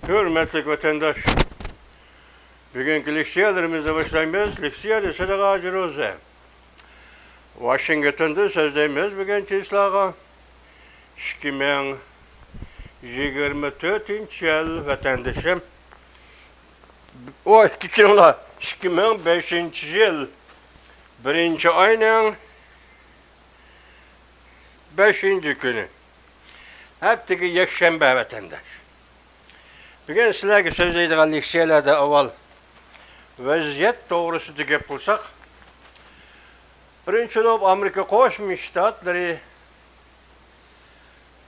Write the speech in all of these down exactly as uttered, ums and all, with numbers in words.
ھۆرمەتلىك ۋەتەنداش، بۈگۈنكى لېكسىيەلىرىمىزنى باشلايمىز. لېكسىيە دېسە ھاجى روزى. ۋاشىنگتوندا سۆزلەيمىز بۈگۈنكى سىلەرگە. ئىككى مىڭ يىگىرمە تۆتىنچى يىل ۋەتەندىشىم. ۋاي، كېچىرىڭلار، ئىككى مىڭ بەشىنچى يىل بىرىنچى ئاينىڭ بەشىنچى كۈنى. ھەپتىگە يەكشەنبە ۋەتەنداش. بۈگۈن سىلەرگە سۆزلەيدىغان لېكسىيەلەردە ئاۋۋال ۋەزىيەت توغرىسىدا گەپ قىلساق، بىرىنچى بولۇپ ئامېرىكا قوشما شتاتلىرى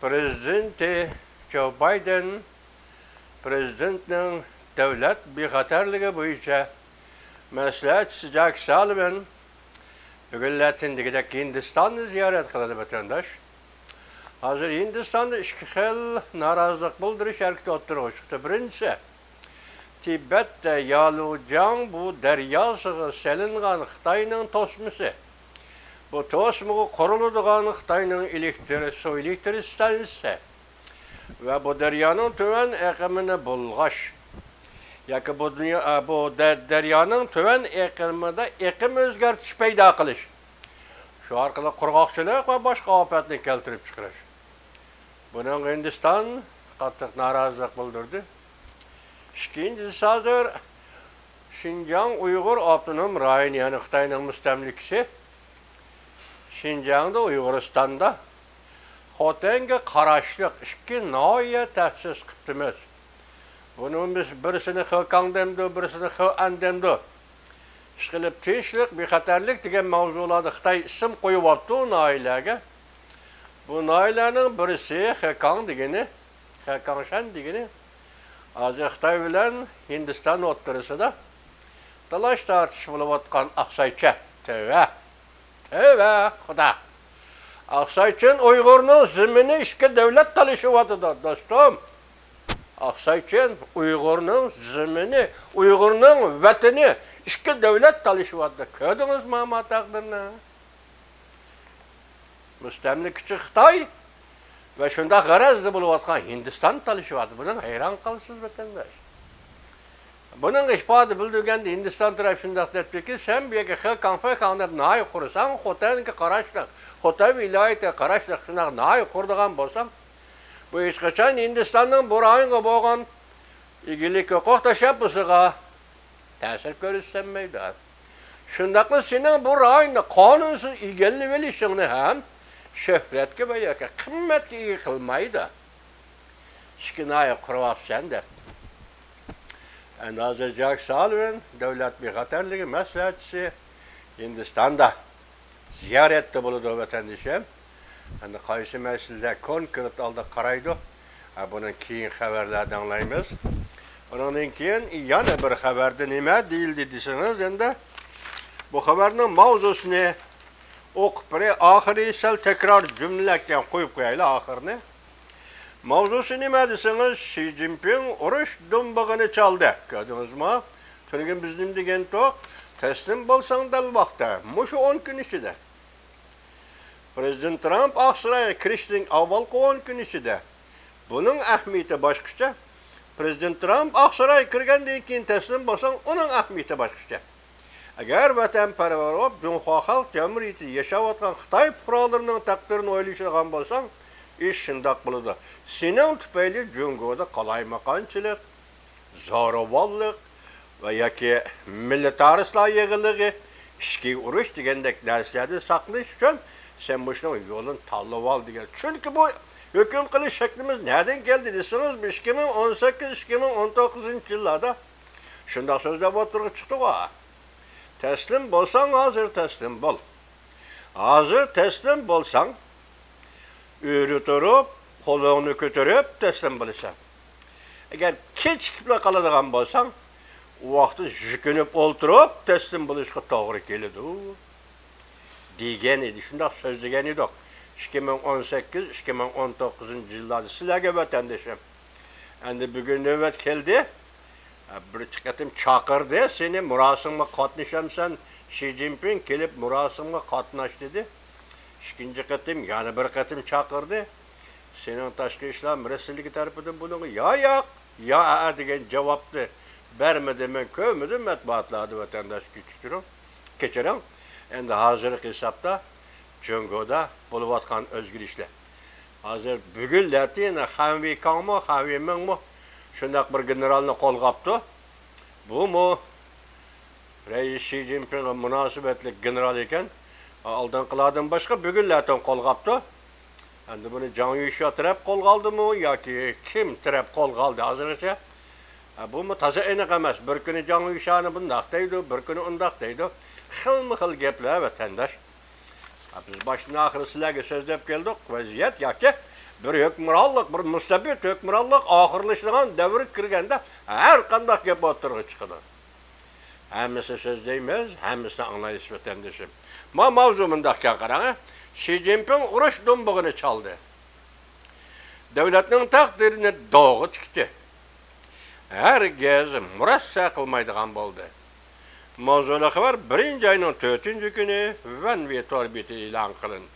پرېزىدېنتى جو بايدېن، پرېزىدېنتنىڭ دۆلەت بىخەتەرلىكى بويىچە مەسلىھەتچىسى جاك سالىۋان بۈگۈنلەتىن دېگۈدەك ھىندىستاننى زىيارەت قىلىدۇ، ۋەتەنداش. ھازىر ھىندىستاندا ئىككى خىل نارازىلىق بىلدۈرۈش ھەرىكىتى ئوتتۇرىغا چىقتى. بىرىنچىسى، تىبەتتە يالۇجياڭبۇ دەرياسىغا سېلىنغان خىتاينىڭ توسمىسى. بۇ توسمىغا قۇرۇلىدىغان خىتاينىڭ ئېلېكتر، سۇ ئېلېكتر ئىستانسىسى ۋە بۇ دەريانىڭ تۆۋەن ئېقىمىنى بۇلغاش ياكى بۇ دۇنيا، ئە، بۇ دە-، دەريانىڭ تۆۋەن ئېقىمىدا ئېقىم ئۆزگەرتىش پەيدا قىلىش، شۇ ئارقىلىق قۇرغاقچىلىق ۋە باشقا ئاپەتنى كەلتۈرۈپ چىقىرىش. بۇنىڭغا ھىندىستان قاتتىق نارازىلىق بىلدۈردى. ئىككىنچىسى، ھازىر شىنجاڭ ئۇيغۇر ئاپتونوم رايونى، يەنى خىتاينىڭ مۇستەملىكىسى، شىنجاڭدا، ئۇيغۇرىستاندا خوتەنگە قاراشلىق ئىككى ناھىيە تەسىس قىپتىمىز. بۇنى بىز بىرسىنى خېكاڭ دەمدۇ، بىرسىنى خېئەن دەمدۇ. ئىشقىلىپ، تىنچلىق، بىخەتەرلىك دېگەن ماۋزۇلاردا خىتاي ئىسىم قويۇۋاپتۇ ناھىيەلەرگە. بۇ ناھىيەلەرنىڭ بىرسى خېكاڭ دېگىنى، خېكاڭشەن دېگىنى، ھازىر خىتاي بىلەن ھىندىستان ئوتتۇرىسىدا تالاش تارتىش بولۇۋاتقان ئاقسايچە. تۆۋە، تۆۋە، خۇدا! ئاقسايچىن ئۇيغۇرنىڭ زېمىنى ئىككى دۆلەت تالىشىۋاتىدۇ، دوستۇم. ئاقسايچىن ئۇيغۇرنىڭ زېمىنى، ئۇيغۇرنىڭ ۋەتىنى ئىككى دۆلەت تالىشىۋاتىدۇ. كۆردىڭىزمۇ ئەمما تەقدىرنى؟ مۇستەملىكىچى خىتاي ۋە شۇنداق غەرەزدە بولۇۋاتقان ھىندىستان تالىشىۋاتىدۇ. بۇنىڭ ھەيران قالىسىز، ۋەتەنداش. بۇنىڭغا ئىپادە بىلدۈرگەندە ھىندىستان تەرەپ شۇنداق دەپتۇكى، سەن بۇ يەرگە خېكاڭ، فېكاڭ دەپ ناھىيە قۇرساڭ، خوتەنگە قاراشلىق، خوتەن ۋىلايىتىگە قاراشلىق شۇنداق ناھىيە قۇرىدىغان بولساڭ، بۇ ھېچقاچان ھىندىستاننىڭ بۇ رايونغا بولغان ئىگىلىك ھوقۇق تەشەببۇسىغا تەسىر كۆرسەتمەيدۇ. شۇنداقلا سېنىڭ بۇ رايوننى قانۇنسىز ئىگىلىۋېلىشىڭنى ھەم شۆھرەتكە ۋە ياكى قىممەتكە ئىگە قىلمايدۇ. ئىككى ناھىيە قۇرۇۋاپسەن دەپ. ئەمدى ھازىر جاك سالىۋان، دۆلەت بىخەتەرلىكى مەسلىھەتچىسى، ھىندىستاندا زىيارەتتە بولىدۇ، ۋەتەندىشىم. ئەمدى قايسى مەسىلىلەر كونكرېت ھالدا قارايدۇ؟ ھە، بۇنىڭ كېيىن خەۋەرلەردە ئاڭلايمىز. ئۇنىڭدىن كېيىن يەنە بىر خەۋەردە نېمە دېيىلدى دېسىڭىز، ئەمدى بۇ خەۋەرنىڭ ماۋزۇسىنى ئوقۇپ بېرەي. ئاخىرى سەل تەكرار جۈملىلەركەن، قويۇپ قويايلى ئاخىرىنى. ماۋزۇسى نېمە دېسىڭىز، شى جىنپىڭ ئۇرۇش دۇمبىغىنى چالدى. كۆردىڭىزمۇ؟ تۈنۈگۈن بىز نېمە دېگەنتۇق؟ تەسلىم بولساڭ دەل ۋاقتى. مۇشۇ ئون كۈن ئىچىدە. پرېزىدېنت ترامپ ئاقسارايغا كىرىشتىن ئاۋۋالقى ئون كۈن ئىچىدە. بۇنىڭ ئەھمىيىتى باشقىچە. پرېزىدېنت ترامپ ئاقسارايغا كىرگەندىن كېيىن تەسلىم بولساڭ، ئۇنىڭ ئەھمىيىتى باشقىچە. ئەگەر ۋەتەنپەرۋەر بولۇپ، جۇڭخۇا خەلق جۇمھۇرىيىتىدە ياشاۋاتقان خىتاي پۇقرالىرىنىڭ تەقدىرىنى ئويلىشىدىغان بولساڭ، ئىش شۇنداق بولىدۇ. سېنىڭ تۈپەيلى جۇڭگودا قالايمىقانچىلىق، زورىۋاللىق ۋە ياكى مىلىتارىستلار يىغىنلىقى، ئىچكى ئۇرۇش دېگەندەك نەرسىلەردىن ساقلىنىش ئۈچۈن سەن مۇشۇنىڭ يولىنى تاللىۋال دېگەن. چۈنكى بۇ ھۆكۈم قىلىش شەكلىمىز نەدىن كەلدى دېسىڭىز، بۇ ئىككى مىڭ ئون سەككىز، ئىككى مىڭ ئون توققۇزىنچى يىللاردا شۇنداق سۆزلەپ ئوتتۇرىغا چىقتىغۇ. تەسلىم بولساڭ، ھازىر تەسلىم بول. ھازىر تەسلىم بولساڭ، ئۆرە تۇرۇپ، قولۇڭنى كۆتۈرۈپ تەسلىم بولىسەن. ئەگەر كېچىكىپلا قالىدىغان بولساڭ، ئۇ ۋاقىتتا يۈكۈنۈپ ئولتۇرۇپ تەسلىم بولۇشقا توغرا كېلىدۇ، دېگەن ئىدى. شۇنداق سۆزلىگەن ئىدۇق. ئىككى مىڭ ئون سەككىز، ئىككى مىڭ ئون توققۇزىنچى يىللاردا سىلەرگە، ۋەتەندىشىم. ئەمدى بۈگۈن نۆۋەت كەلدى. بىرىنچى قېتىم چاقىردى سېنى، مۇراسىمغا قاتنىشامسەن؟ شى جىنپىڭ كېلىپ مۇراسىمغا قاتناش دېدى. ئىككىنچى قېتىم، يەنە بىر قېتىم چاقىردى. سېنىڭ تاشقى ئىشلار مىنىستىرلىكى تەرىپىدىن بۇنىڭغا يا ياق، يا ئەئە دېگەن جاۋابنى بەرمىدى، مەن كۆرمىدىم مەتبۇئاتلاردا، ۋەتەنداش، كەچۈرۈڭ، كەچۈرۈڭ. ئەمدى ھازىرقى ھېسابتا جۇڭگودا بولۇۋاتقان ئۆزگىرىشلەر. ھازىر بۈگۈنلەتىن خەن ۋېيكاڭمۇ، خەن ۋېيمىڭمۇ شۇنداق بىر گېنېرالنى قولغاپتۇ. بۇمۇ رەئىس شى جىنپىڭغا مۇناسىۋەتلىك گېنېرال ئىكەن. ئالدىنقىلاردىن باشقا بۈگۈنلەتىن قولغاپتۇ. ئەمدى بۇنى جاڭ يۈشيا تەرەپ قولغا ئالدىمۇ ياكى كىم تەرەپ قولغا ئالدى ھازىرغىچە؟ ھە، بۇمۇ تازا ئېنىق ئەمەس. بىر كۈنى جاڭ يۈشيانى بۇنداق دەيدۇ، بىر كۈنى ئۇنداق دەيدۇ. خىلمۇ خىل گەپلەر، ۋەتەنداش. ھە، بىز باشتىن ئاخىر سىلەرگە سۆزلەپ كەلدۇق. ۋەزىيەت ياكى بىر ھۆكۈمرانلىق، بىر مۇستەبىت ھۆكۈمرانلىق ئاخىرلىشىدىغان دەۋرگە كىرگەندە ھەر قانداق گەپ ئوتتۇرىغا چىقىدۇ. ھەممىسى سۆزلەيمىز، ھەممىسىنى ئاڭلايسىز، ۋەتەندىشىم. ما ماۋزۇ مۇنداقكەن، قاراڭ. شى جىنپىڭ ئۇرۇش دۇمبىغىنى چالدى. دۆلەتنىڭ تەقدىرىنى دوغا تىكتى. ھەرگىز مۇرەسسە قىلمايدىغان بولدى. ماۋزۇلۇق خەۋەر بىرىنچى ئاينىڭ تۆتىنچى كۈنى ۋەن ۋېي تور بېتىدە ئېلان قىلىندى.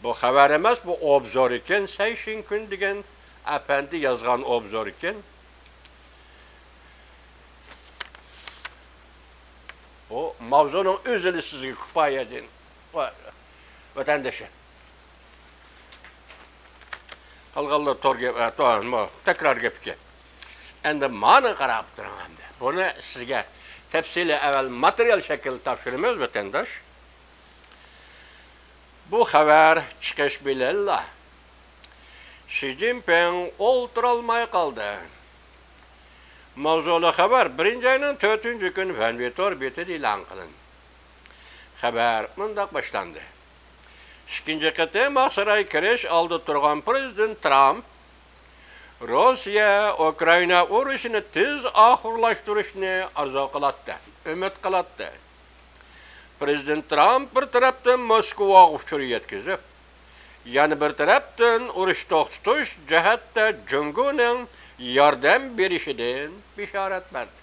بۇ خەۋەر ئەمەس، بۇ ئوبزور ئىكەن، سەي شىنكۈن دېگەن ئەپەندى يازغان ئوبزور ئىكەن. بۇ ماۋزۇنىڭ ئۆزىلا سىزگە كۇپايە دېدى، ۋەتەندىشىم. قالغانلار تور گەپ، ئە، تور، مۇ-، تەكرار گەپ ئىكەن. ئەمدى مانا قاراپ تۇرۇڭ ئەمدى. بۇنى سىزگە تەپسىلىي ئەۋۋەل ماتېرىيال شەكلىدە تاپشۇرىمىز، ۋەتەنداش. بۇ خەۋەر چىقىش بىلەنلا شى جىنپىڭ ئولتۇرالماي قالدى. ماۋزۇلۇق خەۋەر بىرىنچى ئاينىڭ تۆتىنچى كۈنى ۋەن ۋېي تور بېتىدە ئېلان قىلىندى. خەۋەر مۇنداق باشلاندى. ئىككىنچى قېتىم ئاقسارايغا كىرىش ئالدىدا تۇرغان پىرېزىدېنت ترامپ روسىيە ئۇكرائىنا ئۇرۇشىنى تېز ئاخىرلاشتۇرۇشنى ئارزۇ قىلاتتى، ئۈمىد قىلاتتى. پىرېزىدېنت ترامپ بىر تەرەپتىن موسكۋاغا ئۇچۇر يەتكۈزۈپ، يەنە بىر تەرەپتىن ئۇرۇش توختىتىش جەھەتتە جۇڭگونىڭ ياردەم بېرىشىدىن بېشارەت بەردى.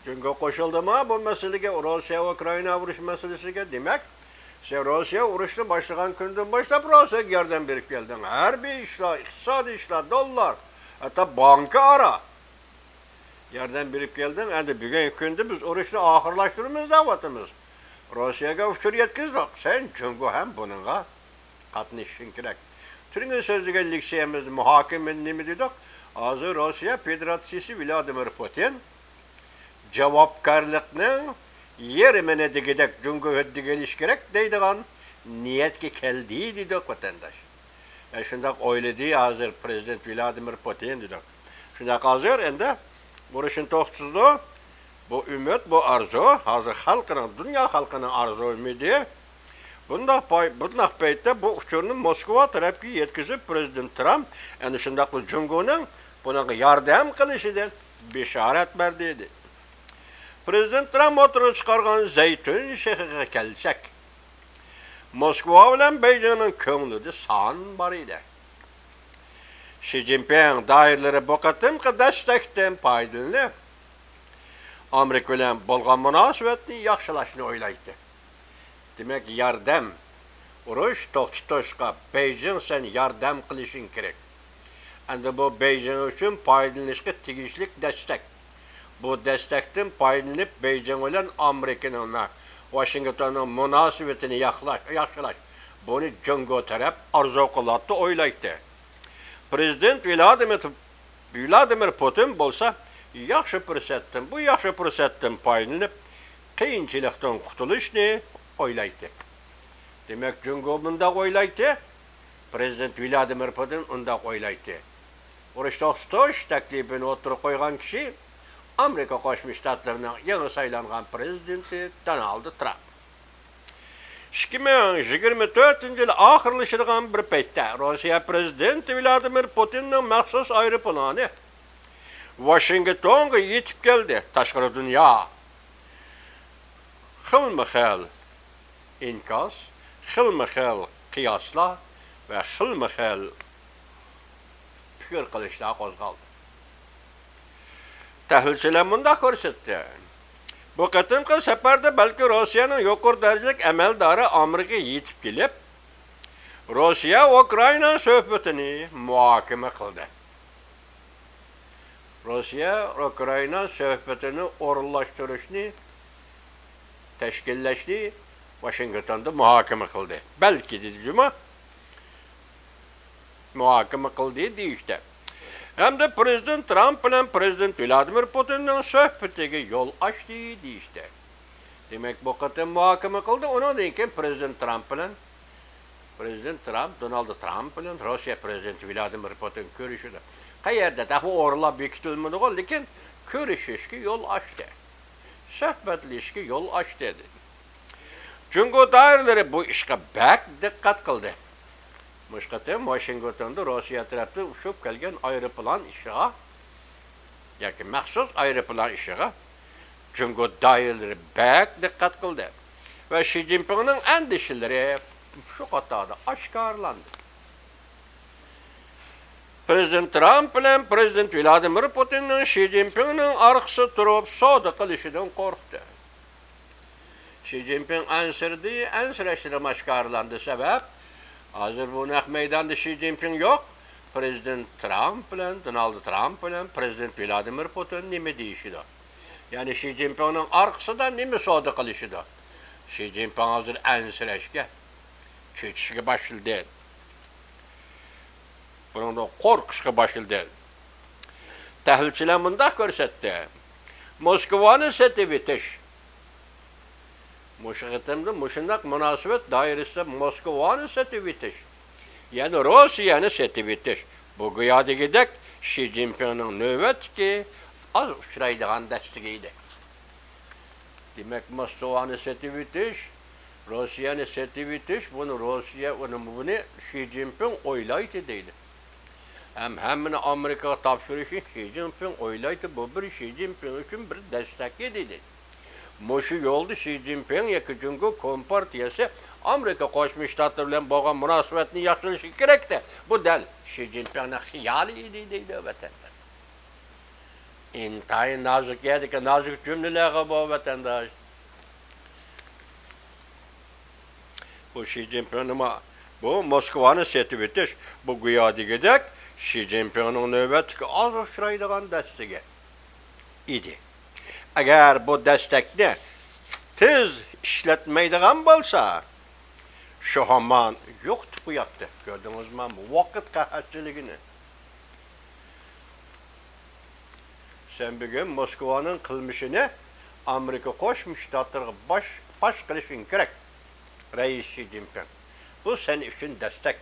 جۇڭگو قوشۇلدىمۇ بۇ مەسىلىگە، روسىيە ئۇكرائىنا ئۇرۇش مەسىلىسىگە؟ دېمەك، سەن روسىيە ئۇرۇشنى باشلىغان كۈندىن باشلاپ روسىيەگە ياردەم بېرىپ كەلدىڭ. ھەربىي ئىشلار، ئىقتىسادىي ئىشلار، دوللار، ھەتتا بانكا ئارا ياردەم بېرىپ كەلدىڭ. ئەمدى بۈگۈنكى كۈندە بىز ئۇرۇشنى ئاخىرلاشتۇرىمىز دەۋاتىمىز. روسىيەگە ئۇچۇر يەتكۈزدۇق. سەن جۇڭگو ھەم بۇنىڭغا قاتنىشىشىڭ كېرەك. تۈنۈگۈن سۆزلىگەن لېكسىيەمىزدە مۇھاكىمىدە نېمە دېدۇق؟ ھازىر روسىيە فېدېراتسىيىسى ۋلادىمىر پۇتىن جاۋابكارلىقنىڭ يېرىمىنى دېگۈدەك جۇڭگو ھۆددىگە ئېلىش كېرەك دەيدىغان نىيەتكە كەلدى دېدۇق، ۋەتەنداش. ئە، شۇنداق ئويلىدى ھازىر پىرېزىدېنت ۋلادىمىر پۇتىن دېدۇق. شۇنداق ھازىر ئەمدى ئۇرۇشنى توختىتىدۇ. بۇ ئۈمىد، بۇ ئارزۇ ھازىر خەلقنىڭ، دۇنيا خەلقىنىڭ ئارزۇ ئۈمىدى. بۇنداق پاي-، بۇنداق پەيتتە بۇ ئۇچۇرنى موسكۋا تەرەپكە يەتكۈزۈپ، پىرېزىدېنت ترامپ ئەنە شۇنداقلا جۇڭگونىڭ بۇنىڭغا ياردەم قىلىشىدىن بېشارەت بەردى، دېدى. پىرېزىدېنت ترامپ ئوتتۇرىغا چىقارغان زەيتۇن شېخىغا كەلسەك، موسكۋا بىلەن بېيجىڭنىڭ كۆڭلىدە سان بار ئىدى. شى جىنپىڭ دائىرىلىرى بۇ قېتىمقى دەستەكتىن پايدىلىنىپ، ئامېرىكا بىلەن بولغان مۇناسىۋەتنى ياخشىلاشنى ئويلايتتى. دېمەك، ياردەم، ئۇرۇش توختىتىشقا بېيجىڭ سەن ياردەم قىلىشىڭ كېرەك. ئەمدى بۇ بېيجىڭ ئۈچۈن پايدىلىنىشقا تېگىشلىك دەستەك. بۇ دەستەكتىن پايدىلىنىپ، بېيجىڭ بىلەن ئامېرىكىنىڭ، ۋاشىنگتوننىڭ مۇناسىۋىتىنى ياخلاش، ياخشىلاش، بۇنى جۇڭگو تەرەپ ئارزۇ قىلاتتى، ئويلايتتى. پىرېزىدېنت ۋلادىمىر، ۋلادىمىر پۇتىن بولسا ياخشى پۇرسەتتىن، بۇ ياخشى پۇرسەتتىن پايدىلىنىپ، قىيىنچىلىقتىن قۇتۇلۇشنى ئويلايتتى. دېمەك، جۇڭگو مۇنداق ئويلايتتى، پىرېزىدېنت ۋلادىمىر پۇتىن ئۇنداق ئويلايتتى. ئۇرۇش توختىتىش تەكلىپىنى ئوتتۇرىغا قويغان كىشى ئامېرىكا قوشما شتاتلىرىنىڭ يېڭى سايلانغان پىرېزىدېنتى دونالد ترامپ. ئىككى مىڭ يىگىرمە تۆتىنچى يىل ئاخىرلىشىدىغان بىر پەيتتە، روسىيە پىرېزىدېنتى ۋلادىمىر پۇتىننىڭ مەخسۇس ئايروپىلانى ۋاشىنگتونغا يېتىپ كەلدى. تاشقىرى دۇنيا خىلمۇ خىل ئىنكاس، خىلمۇ خىل قىياسلار ۋە خىلمۇ خىل پىكىر قىلىشلار قوزغالدى. تەھلىلچىلەر مۇنداق كۆرسەتتى، بۇ قېتىمقى سەپەردە بەلكى روسىيەنىڭ يۇقىرى دەرىجىلىك ئەمەلدارى ئامېرىكىغا يېتىپ كېلىپ، روسىيە ئۇكرائىنا سۆھبىتىنى مۇھاكىمە قىلدى. روسىيە ئۇكرائىنا سۆھبىتىنى ئورۇنلاشتۇرۇشنى تەشكىللەشنى ۋاشىنگتوندا مۇھاكىمە قىلدى. بەلكى دېدى جۇما، مۇھاكىمە قىلدى دېيىشتە. ھەمدە پرېزىدېنت ترامپ بىلەن پرېزىدېنت ۋلادىمىر پۇتىننىڭ سۆھبىتىگە يول ئاچتى دېيىشتە. دېمەك، بۇ قېتىم مۇھاكىمە قىلدى، ئۇنىڭدىن كېيىن پرېزىدېنت ترامپ بىلەن پرېزىدېنت ترامپ، دونالد ترامپ بىلەن روسىيە پرېزىدېنتى ۋلادىمىر پۇتىن كۆرۈشىدۇ. قەيەردە؟ تېخى ئورۇنلار بېكىتىلمىدىغۇ، لېكىن كۆرۈشۈشكە يول ئاچتى. سۆھبەتلىشىشكە يول ئاچتى، دېدى. جۇڭگو دائىرىلىرى بۇ ئىشقا بەك دىققەت قىلدى. مۇشۇ قېتىم ۋاشىنگتوندا روسىيە تەرەپتىن ئۇچۇپ كەلگەن ئايروپىلان ئىشىغا ياكى مەخسۇس ئايروپىلان ئىشىغا جۇڭگو دائىرىلىرى بەك دىققەت قىلدى ۋە شى جىنپىڭنىڭ ئەندىشىلىرى شۇ قاتاردا ئاشكارىلاندى. پرېزىدېنت ترامپ بىلەن پرېزىدېنت ۋلادىمىر پۇتىننىڭ شى جىنپىڭنىڭ ئارقىسىدا تۇرۇپ سودا قىلىشىدىن قورقتى. شى جىنپىڭ ئەنسىرىدى، ئەنسىرەشلىرىمۇ ئاشكارىلاندى. سەۋەب، ھازىر بۇ نەق مەيداندا شى جىنپىڭ يوق. پرېزىدېنت ترامپ بىلەن، دونالد ترامپ بىلەن پرېزىدېنت ۋلادىمىر پۇتىن نېمە دېيىشىدۇ؟ يەنى شى جىنپىڭنىڭ ئارقىسىدا نېمە سودا قىلىشىدۇ؟ شى جىنپىڭ ھازىر ئەنسىرەشكە، چۆچۈشكە باشلىدى. بۇنىڭدىن قورقۇشقا باشلىدى. تەھلىلچىلەر مۇنداق كۆرسەتتى، موسكۋانى سېتىۋېتىش. مۇشۇ قېتىمدا مۇشۇنداق مۇناسىۋەت دائىرىسىدە موسكۋانى سېتىۋېتىش، يەنى روسىيەنى سېتىۋېتىش، بۇ گويا دېگۈدەك شى جىنپىڭنىڭ نۆۋەتتىكى ئاز ئۇچرايدىغان دەستىكى ئىدى. دېمەك، موسكۋانى سېتىۋېتىش، روسىيەنى سېتىۋېتىش، بۇنى روسىيە، ئۇنى، بۇنى شى جىنپىڭ ئويلايتتى دەيدۇ. ھەم ھەممىنى ئامېرىكىغا تاپشۇرۇشنى شى جىنپىڭ ئويلايتتى، بۇ بىر شى جىنپىڭ ئۈچۈن بىر دەستەك ئىدى دەيدۇ. مۇشۇ يولدا شى جىنپىڭ ياكى جۇڭگو كومپارتىيەسى ئامېرىكا قوشما شتاتلىرى بىلەن بولغان مۇناسىۋەتنى ياخشىلىشى كېرەكتى. بۇ دەل شى جىنپىڭنىڭ خىيالى ئىدى دەيدۇ ۋەتەنداش. ئىنتايىن نازۇك يەردىكى نازۇك جۈملىلەرغۇ بۇ، ۋەتەنداش. بۇ شى جىنپىڭ نېمە؟ بۇ موسكۋانى سېتىۋېتىش. بۇ گويا دېگۈدەك شى جىنپىڭنىڭ نۆۋەتتىكى ئاز ئۇچرايدىغان دەستىكى ئىدى. ئەگەر بۇ دەستەكنى تېز ئىشلەتمەيدىغان بولسا، شۇ ھامان يوقىتىپ قوياتتى. كۆردىڭىزمۇ ۋاقىت قەھەتچىلىكىنى؟ سەن بۈگۈن موسكۋانىڭ قىلمىشىنى ئامېرىكا قوشما شتاتلىرىغا باش، پاش قىلىشىڭ كېرەك، رەئىس شى جىنپىڭ. بۇ سەن ئۈچۈن دەستەك.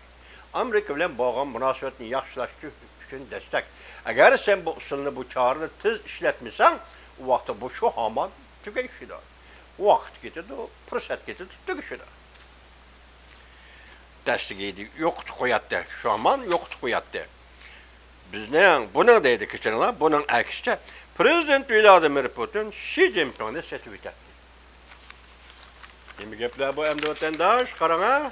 ئامېرىكا بىلەن بولغان مۇناسىۋەتنى ياخشىلاش ئۈچۈن دەستەك. ئەگەر سەن بۇ ئۇسۇلنى، بۇ چارىنى تېز ئىشلەتمىسەڭ، ئۇ ۋاقىتتا بۇ شۇ ھامان تۈگەشىدۇ. ۋاقىت كېتىدۇ، پۇرسەت كېتىدۇ، تۈگىشىدۇ. دەستىكى يوقىتىپ قوياتتى، شۇ ھامان يوقىتىپ قوياتتى. بىزنىڭ، بۇنىڭ دەيدۇ، كەچۈرۈڭلار، بۇنىڭ ئەكسىچە، پرېزىدېنت ۋلادىمىر پۇتىن شى جىنپىڭنى سېتىۋېتەتتى. نېمە گەپلەر بۇ ئەمدى، ۋەتەنداش؟ قاراڭا.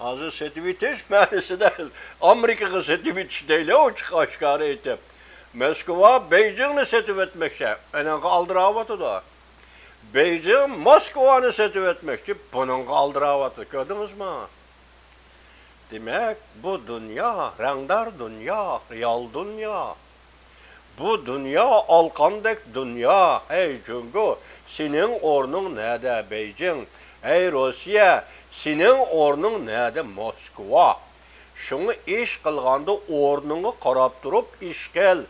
ھازىر سېتىۋېتىش مەنىسىدە ئامېرىكىغا سېتىۋېتىش دەيلى، ئوچۇق ئاشكارا ئېيتىپ. موسكۋا بېيجىڭنى سېتىۋەتمەكچى، ئېنىڭغا ئالدىراۋاتىدۇ. بېيجىڭ موسكۋانى سېتىۋەتمەكچى، بۇنىڭغا ئالدىراۋاتىدۇ. كۆردىڭىزمۇ؟ دېمەك، بۇ دۇنيا رەڭدار دۇنيا، رېئال دۇنيا. بۇ دۇنيا ئالقاندەك دۇنيا. ھەي جۇڭگو، سېنىڭ ئورنۇڭ نەدە، بېيجىڭ؟ ھەي روسىيە، سېنىڭ ئورنۇڭ نەدە، موسكۋا؟ شۇڭا ئىش قىلغاندا ئورنۇڭغا قاراپ تۇرۇپ ئىش قىل.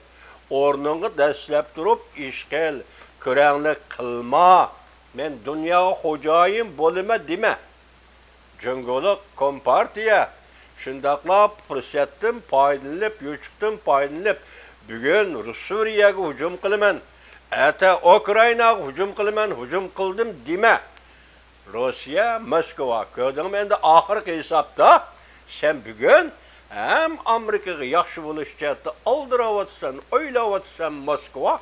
ئورنۇڭغا دەسسەپ تۇرۇپ ئىش قىل. كۆرەڭلىك قىلما. مەن دۇنياغا خوجايىن بولىمەن دېمە. جۇڭگولۇق كومپارتىيە شۇنداقلا پۇرسەتتىن پايدىلىنىپ، يوچۇقتىن پايدىلىنىپ، بۈگۈن سۈرىيەگە ھۇجۇم قىلىمەن، ئەتە ئۇكرائىناغا ھۇجۇم قىلىمەن، ھۇجۇم قىلدىم دېمە. روسىيە، موسكۋا، كۆردۈڭمۇ ئەمدى ئاخىرقى ھېسابتا سەن بۈگۈن ھەم ئامېرىكىغا ياخشى بولۇش جەھەتتە ئالدىراۋاتىسەن، ئويلاۋاتىسەن، موسكۋا.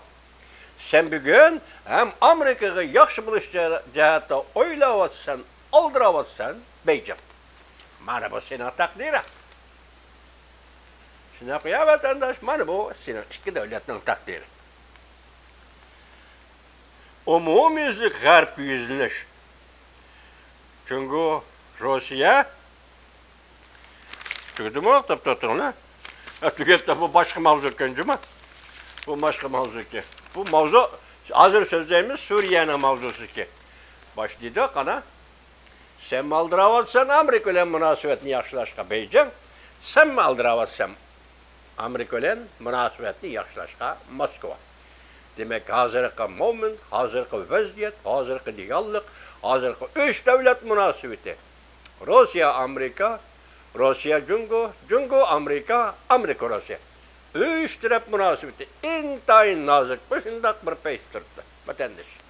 سەن بۈگۈن ھەم ئامېرىكىغا ياخشى بولۇش جە-، جەھەتتە ئويلاۋاتىسەن، ئالدىراۋاتىسەن، بېيجىڭ. مانا بۇ سېنىڭ تەقدىرىڭ. شۇنداق يا ۋەتەنداش، مانا بۇ سېنىڭ ئىككى دۆلەتنىڭ تەقدىرى. ئومۇميۈزلۈك غەربكە يۈزلىنىش. جۇڭگو، روسىيە. تۈگىدىمۇ؟ توختاپ تۇرۇڭلار. ھە، تۈگەتتى. بۇ باشقا ماۋزۇكەن جۇما. بۇ باشقا ماۋزۇكەن. بۇ ماۋزۇ، ھازىر سۆزلەيمىز سۈرىيەنىڭ ماۋزۇسىكەن. باش دېدۇق، قانا. سەن ئالدىراۋاتىسەن ئامېرىكا بىلەن مۇناسىۋەتنى ياخشىلاشقا، بېيجىڭ. سەنمۇ ئالدىراۋاتىسەن ئامېرىكا بىلەن مۇناسىۋەتنى ياخشىلاشقا، موسكۋا. دېمەك، ھازىرقى مومېنت، ھازىرقى ۋەزىيەت، ھازىرقى رېئاللىق، ھازىرقى ئۈچ دۆلەت مۇناسىۋىتى. روسىيە، ئامېرىكا، روسىيە، جۇڭگو، جۇڭگو، ئامېرىكا، ئامېرىكا، روسىيە. ئۈچ تەرەپ مۇناسىۋىتى ئىنتايىن نازۇك، مۇشۇنداق بىر پەيتتە تۇرۇپتۇ، ۋەتەنداش.